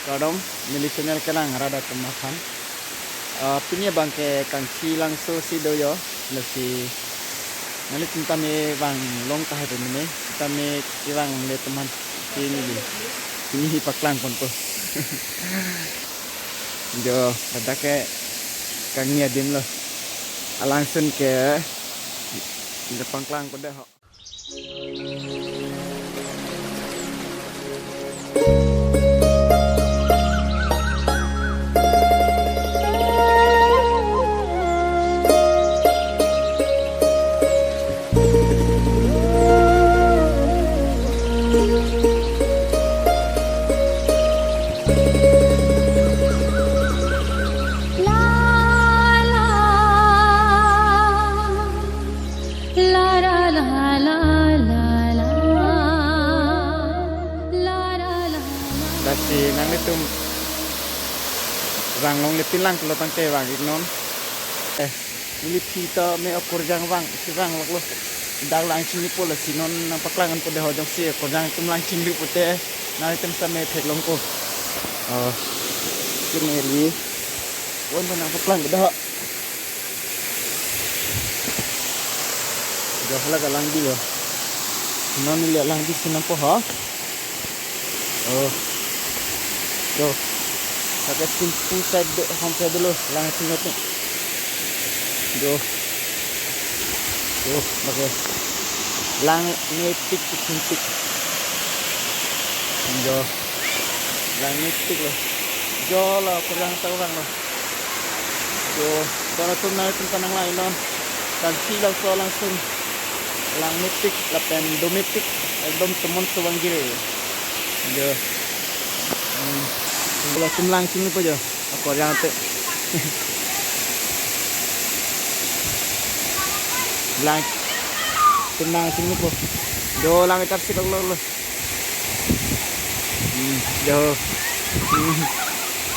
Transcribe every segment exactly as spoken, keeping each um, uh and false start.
Kardom, neli channel kelang arat atum aphan. Ah, pini abangke Kangthilangso si do jo, lasi nanglitum tame vang long tahai pini, tame kevang longle atum aphan pini, pini hi paklang ponpo. Jo, ladak ke kangni adim lo. Alangsun ke, jo pangklang ponde ho. Lasi nanglitum vang longle pin lang pulo tangte vang-ik non. Eh, neli phi ta me okorjang vang, si vang loklo. Dak lang chinglupo, lasi non nangpaklang ponpo de ho, jongsi okorjang atum lang chinglu pute nanglitum same theklongpo. Oh, kene neli. Wan ba nangpaklang ponpo de ho. Jo, hala ke langbi lo. Non neli langbi si nangpo ho. Oh. Jo. Lake Chingpu side do, hom side dolo, lang chinglo tu. Jo. Jo, lake. Langmepik, Chingpik. Jo. Langmepik lo. Jo, la kurang tahu bang lo. Jo, don atum nangtum kanang lai non. Kangthilangso alangsun. Langmepik lapen domepik. Ekdom tomon so vangjir. Jo. Hmm. Latum lang chinglupo jo. Akorjang te. Lang. Atum lang chinglupo. Jo, lang itar si loklo. Hmm, jo. Hmm.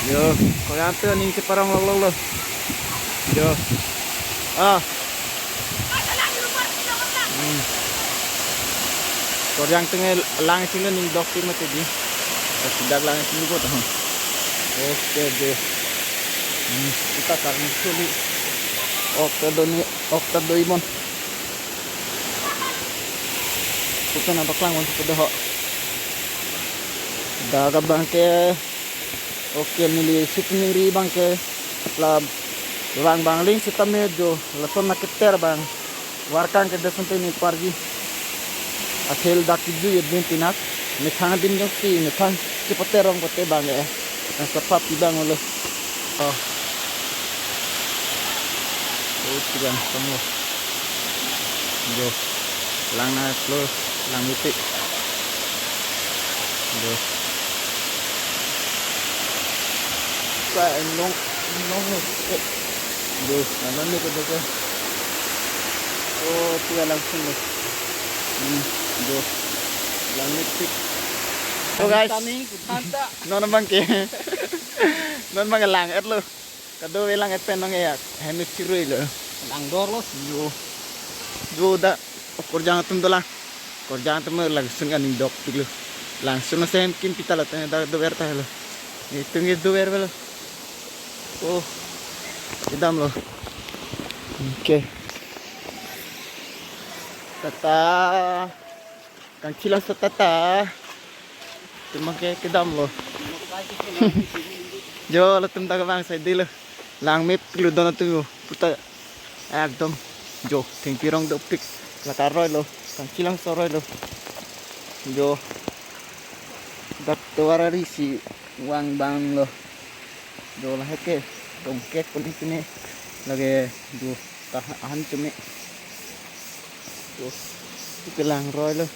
Jo, akorjang te aning cheparong loklo. Jo. Ah. Hmm. Akorjang te lang chinglo, aning dokpik mati di. Sidak lang chinglo ta. Oke, jo. Hmm, kita karni suli. Oke, doni, oke, doi mon. Kita nangpaklang ponpo de ho. Dak abangke, oke, neli shooting ri abangke la vang bang ling sitame jo, lason nangketer bang. Varkang ke desonte ni parji. Athel dak kiju ye din tinak. Methang din jongsi, methang kepater rong pote bang eh. Nang sapa pi bang lo. Oh. Oh, tigang kamu. Jo. Lang na close, langmepik. Jo. Sa enlong, enlong ni. Eh. Jo, nana ni ko doko. Oh, pura langsung lo. Hmm, jo. Langmepik. So guys. Kami, kita. Non abangke. Non abangke lang-et lo. Kadokave lang-et pen nang eyak. Hem chirui lo. Langdor lo. Jo. Jo, dak akorjang atum dolang. Akorjang atum langsun aning dokpik lo. Langsun ase hem kim pita lo, tene dak dover ta lo. Itum ke dover lo. Oh. Kedam lo. Oke. Tata. Kangthilangso tata. Atum abangke kedam lo. Jo, latum ta kevang sai di lo. Langmepik lo don atum lo. Puta ekdom. Jo, thengpi rong dopik. La karoi lo. Kangthilangso aroi lo. Jo. Dak tovar ari si vang bang lo. Jo, lahai ke dongkek kuli sini. Lake jo, ta ahan chumi. Jo, kelang roi lo.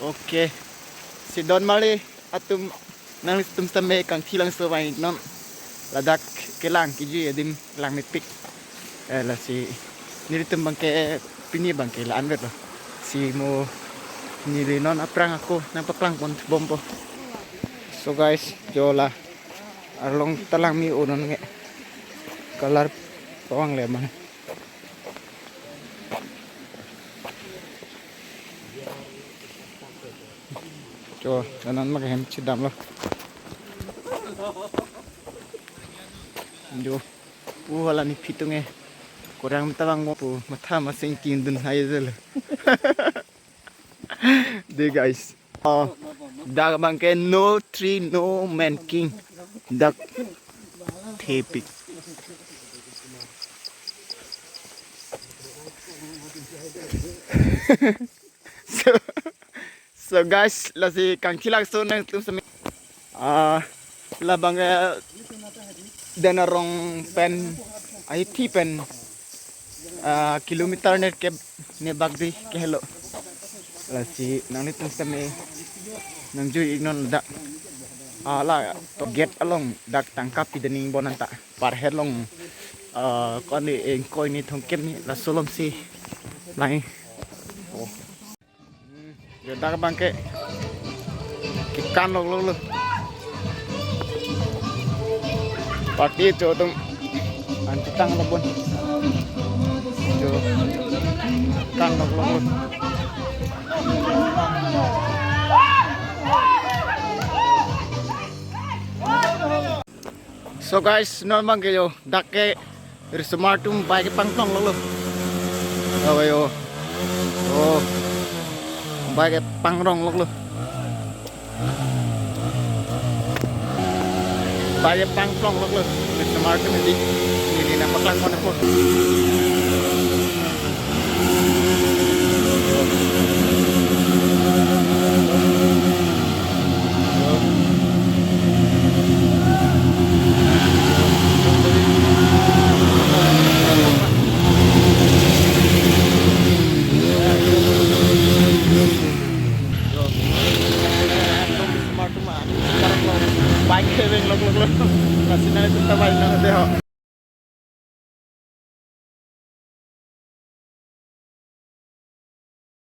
Oke. Si don mali atum, nanglitum sitame Kangthilangso vang-ik non. Ladak kelang kiju adim langmepik. Eh, lasi nelitum abangke pini abangke la-an vet lo. Si mo neli non aphrang ako nangpaklang pon bompo. So guys, jo la arlong ta langme-o non nge. Color pawang le mane. Cho, lanon mak hem chedamlo. Jo, pu hala ne pitung e. Kurang mata bang mo pu matha masing king dun hai jelo. Dei guys. Oh, dak abang ke no tree, no man king. Dak thepik. So, so guys, lasi kangthilak so nangtum sami. Ah, labang, eh, Denarong pen, ahi thi pen, ah, kilometer net ke ne bak di ke helo. Lasi nanglitum sami nangjui iknon dak. Ah, la to gate along dak tangka pi dening bon anta. Parhet long, ah, ko-an ni ingkoi ni thomkep ni laso alom si lang. Oh. Hmm, jo dak abang ke kekan lok lok lo. Party cho atum an chetang lo bon. Jo kan lok lok lo. So guys, non abang ke jo, dak ke risomar atum bike pangtong lok lo. Ayo, ayo. Oh. Bike pangrong lok lo. Bike pangplong lok lo. Risomar atum di. Ini nangpaklang kon ako. Bike heveng lok lok lok. Lasi nangtum ta bike nang dei ho.